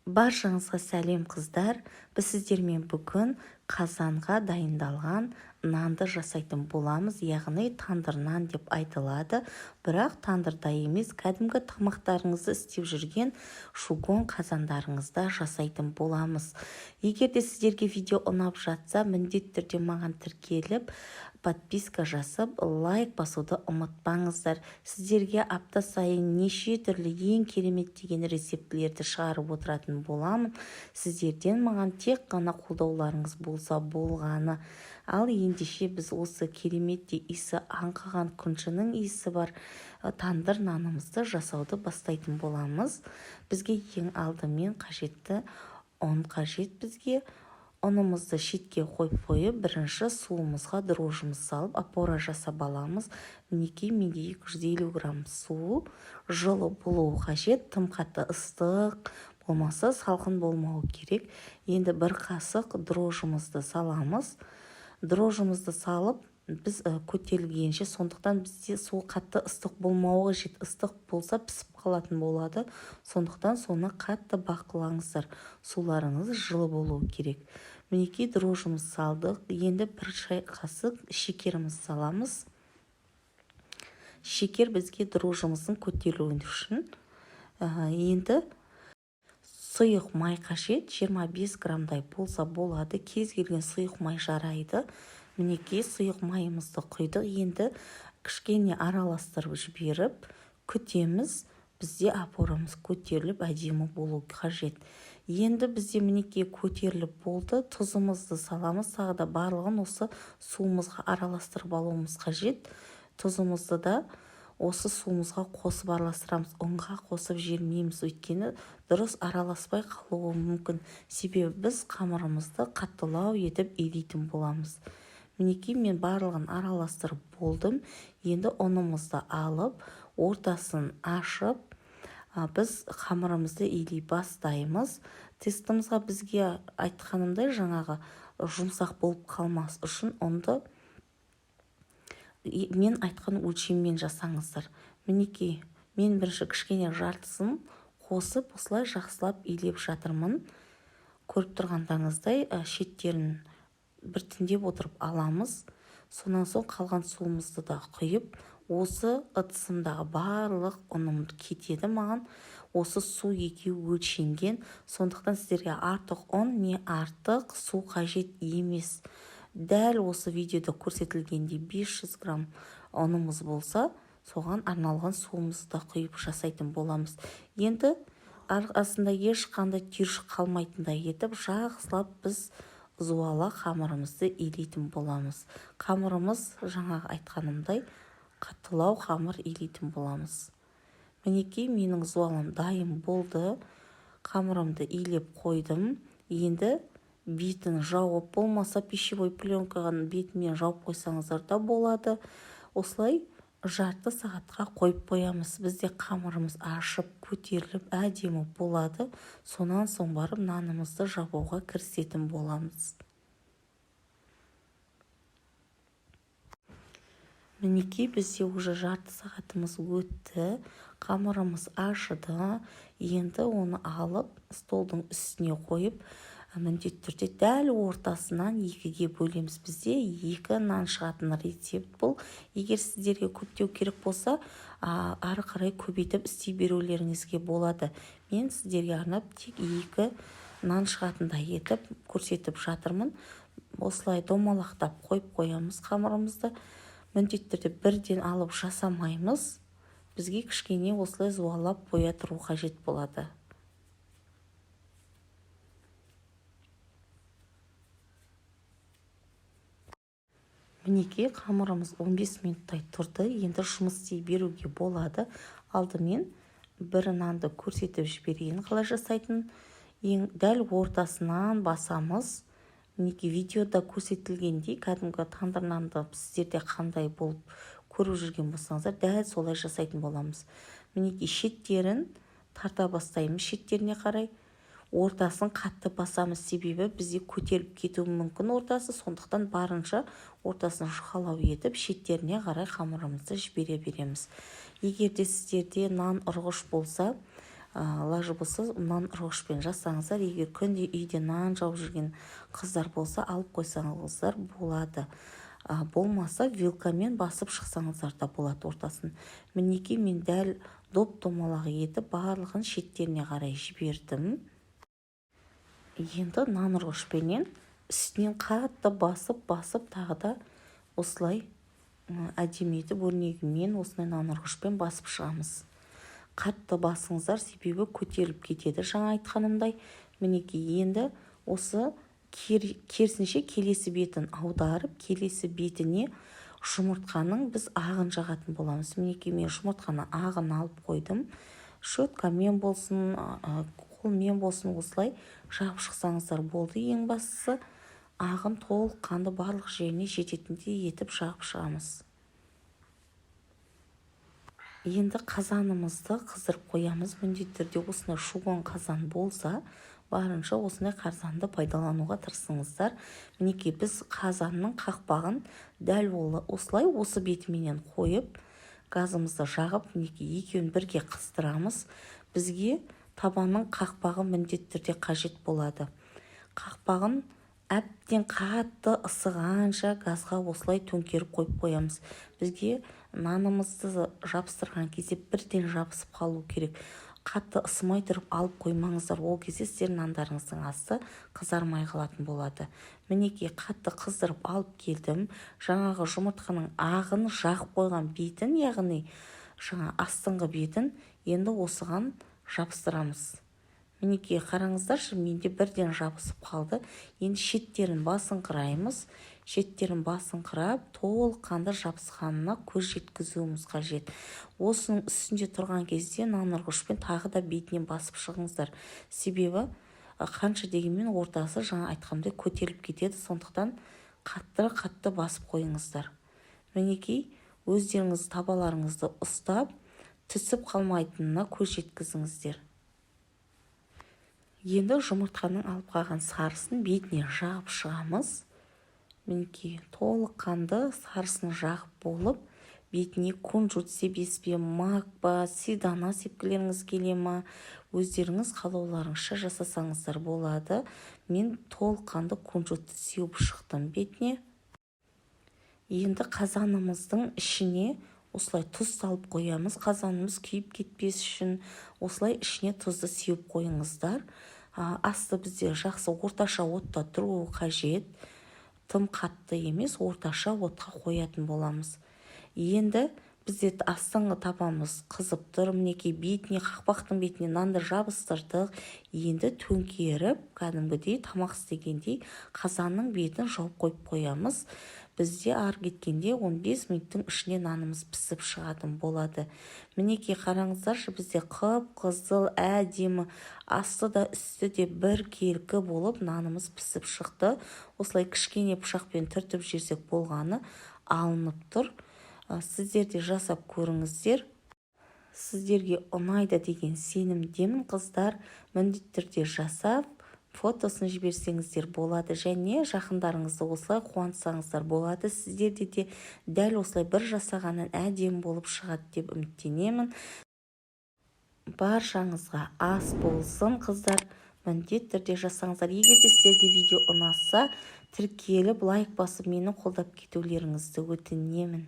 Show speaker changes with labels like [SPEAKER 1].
[SPEAKER 1] Баршаңызға сәлем, қыздар! Біз сіздермен бүгін қазанға дайындалған нанды жасайтын боламыз, яғни тандыр нан деп айтылады. Бірақ тандырда емес, кәдімгі тамақтарыңызды істеп жүрген чугун қазандарыңызда жасайтын боламыз. Егер де сіздерге видео ұнап жатса, міндетті түрде маған тіркеліп, подписка жасап, лайк басуды ұмытпаңыздар. Сіздерге апта сайын неше түрлі ең керемет деген рецептілерді шығарып отыратын боламын. Сіздерден маған тек қана қолдауларыңыз болса болғаны. Ал ендеше біз осы керемет иісі аңқыған, күншінің иісі бар тандыр нанымызды жасауды бастайтын боламыз. Бізге ең алдымен қажетті ұн қажет. Бізге ұнымызды шетке қойып қойып, бірінші суымызға дрожжымыз салып, опора жасап аламыз. Мінекей, менде 250 грамм су, жылы болуы қажет, тым қатты ыстық болмаса, салқын болмауы керек. Енді бір қасық дрожжымызды саламыз. Дрожжымызды салып, біз көтерілгенше, сондықтан бізде су қатты ыстық болмауы қажет. Ыстық болса, пісіп қалатын болады, сондықтан соны қатты бақылаңыздар, суларыңыз жылы болуы керек. Мінекей, дрожжымыз салдық. Енді бір шай қасық шекеріміз саламыз. Шекер бізге дрожжымыздың көтерілуі үшін. Енді сұйық май қажет, 25 граммдай болса болады, кез келген сұйық май жарайды. Мінекей, сұйық майымызды құйдық. Енді кішкене араластырып жіберіп күтеміз. Бізде опорамыз көтеріліп, әдемі болу қажет. Енді бізде, мінекей, көтеріліп болды. Тұзымызды саламыз. Тағы да барлығын осы суымызға араластырып алуымыз қажет. Тұзымызды да осы суымызға қосып араластырамыз, ұнға қосып жібермейміз, өйткені дұрыс араласпай қалуы мүмкін, себебі біз қамырымызды қаттылау етіп илейтін боламыз. Мінекей, мен барлығын араластырып болдым. Енді ұнымызды алып, ортасын ашып, біз қамырымызды илей бастаймыз. Тестімізға бізге айтқанымдай, жаңағы жұмсақ болып қалмас үшін ұнды мен айтқан өлшеммен жасаңыздар. Мінекей, мен бірінші кішкене жартысын қосып, осылай жақсылап илеп жатырмын. Көріп тұрғандарыңыздай, шеттерін біртіндеп отырып аламыз. Сонан соң қалған суымызды да құйып, осы ыдысымдағы барлық ұным кетеді маған. Осы су екеуі өлшенген, сондықтан сіздерге артық ұн не артық су қажет емес. Дәл осы видеода көрсетілгендей 500 грамм ұнымыз болса, соған арналған суымызды да құйып жасайтын боламыз. Енді арасында ешқандай түйіршік қалмайтындай етіп жақсылап біз зуала қамырымызды илейтін боламыз. Қамырымыз, жаңағы айтқанымдай, қаттылау қамыр илейтін боламыз. Мінекей, менің зуалам дайын болды. Қамырымды илеп қойдым. Енді бетін жауып, болмаса пищевой пленканың бетімен жауып қойсаңыздар да болады. Осылай жарты сағатқа қойып қоямыз. Бізде қамырымыз ашып, көтеріліп, әдемі болады. Сонан соң барып нанымызды жабуға кірісетін боламыз. Мінекей, бізде уже жарты сағатымыз өтті, қамырымыз ашыды. Енді оны алып, столдың үстіне қойып, міндетті түрде дәл ортасынан екіге бөлеміз. Бізде екі нан шығатын рецепт бұл. Егер сіздерге көптеу керек болса, ары қарай көбейтіп істей берулеріңізге болады. Мен сіздерге арнап тек екі нан шығатындай етіп көрсетіп жатырмын. Осылай домалақтап қойып қоямыз қамырымызды. Міндетті түрде бірден алып жасамаймыз, бізге кішкене осылай зуалап қоя тұру қажет болады. Мінекей, қамырымыз 15 минуттай тұрды. Енді жұмыс істей беруге болады. Алдымен бір нанды көрсетіп жіберейін қалай жасайтынын. Ең дәл ортасынан басамыз. Мінекей, видеода көрсетілгендей, кәдімгі тандыр нанды сіздерде қандай болып көріп жүрген болсаңыздар, дәл солай жасайтын боламыз. Мінекей, шеттерін тарта бастаймыз, шеттеріне қарай. Ортасын қатты басамыз, себебі бізде көтеріліп кетуі мүмкін ортасы, сондықтан барынша ортасын жұқалау етіп, шеттеріне қарай қамырымызды жібере береміз. Егер де сіздерде нан ұрғыш болса, Лажы болса, нан ұрғышпен жасаңыздар. Егер күнде үйде нан жауып жүрген қыздар болса, алып қойсаңыздар болады. Болмаса, вилкамен басып шықсаңыздар да болады ортасын. Мінекей, мен дәл доп домалақ етіп, барлығын шеттеріне қарай жібердім. Енді нан ұрғышпенен үстінен қатты басып басып, тағы да осылай әдемі етіп, өрнегімен осындай нан ұрғышпен басып шығамыз. Қатты басыңыздар, себебі көтеріліп кетеді, жаңа айтқанымдай. Мінекей, енді осы керісінше келесі бетін аударып, келесі бетіне жұмыртқаның біз ағын жағатын боламыз. Мінекей, мен жұмыртқаның ағын алып қойдым. Щеткамен болсын, қолмен болсын, осылай жағып шықсаңыздар болды. Ең бастысы, ағын толыққанды барлық жеріне жететіндей етіп жағып шығамыз. Енді қазанымызды қыздырып қоямыз. Міндетті түрде осындай чугун қазан болса, барынша осындай қазанды пайдалануға тырысыңыздар. Мінекей, біз қазанның қақпағын дәл осылай осы бетіменен қойып, газымызды жағып, мінекей, екеуін бірге қыздырамыз. Бізге табанның қақпағы міндетті түрде қажет болады. Қақпағын әбден қатты ысығанша газға осылай төңкеріп қойып қоямыз. Бізге нанымызды жабыстырған кезде бірден жабысып қалу керек. Қатты ысымай тұрып алып қоймаңыздар, ол кезде сіздердің нандарыңыздың асты қызармай қалатын болады. Мінекей, қатты қыздырып алып келдім. Жаңағы жұмыртқаның ағын жағып қойған бетін, яғни жаңа астыңғы бетін, енді осыған жабыстырамыз. Мінекей, қараңыздаршы, менде бірден жабысып қалды. Енді шеттерін басыңқыраймыз. Шеттерін басыңқырап, толыққанды жабысқанына көз жеткізуіміз қажет. Осының үстінде тұрған кезде нан ұрғышпен тағы да бетінен басып шығыңыздар, себебі қанша дегенмен ортасы, жаңа айтқандай, көтеріліп кетеді. Сондықтан қатты қатты басып қойыңыздар. Мінекей, өздеріңіз табаларыңызды ұстап, түсіп қалмайтынына көз жеткізіңіздер. Енді жұмыртқаның алып қалған сарысын бетіне жағып шығамыз. Мінекей, толыққанды сарысын жағып болып, бетіне кунжут себесіз бе, мак па, седана сепкілеріңіз келе ма, өздеріңіз қалауларыңызша жасасаңыздар болады. Мен толыққанды кунжутты сеуіп шықтым бетіне. Енді қазанымыздың ішіне осылай тұз салып қоямыз. Қазанымыз күйіп кетпес үшін осылай ішіне тұзды сеуіп қойыңыздар. Асты бізде жақсы орташа отта тұруы қажет, тым қатты емес, орташа отқа қоятын боламыз. Енді бізде астыңғы табамыз қызып тұр. Мінекей, бетіне, қақпақтың бетіне нанды жабыстырдық. Енді төңкеріп, кәдімгідей тамақ істегендей, қазанның бетін жауып қойып қоямыз. Бізде ары кеткенде 15 минуттың ішінде нанымыз пісіп шығатын болады. Мінекей, қараңыздаршы, бізде қып қызыл әдемі, асты да, үсті де бір келкі болып нанымыз пісіп шықты. Осылай кішкене пышақпен түртіп жіберсек болғаны, алынып тұр. Сіздер де жасап көріңіздер, сіздерге ұнайды деген сенімдемін. Қыздар, міндетті түрде жасап, фотосын жіберсеңіздер болады және жақындарыңызды осылай қуантсаңыздар болады. Сіздерде де дәл осылай бір жасағаннан әдемі болып шығады деп үміттенемін. Баршаңызға ас болсын, қыздар! Міндетті түрде жасаңыздар. Егер де сіздерге видео ұнаса, тіркеліп, лайк басып, мені қолдап кетулеріңізді өтінемін.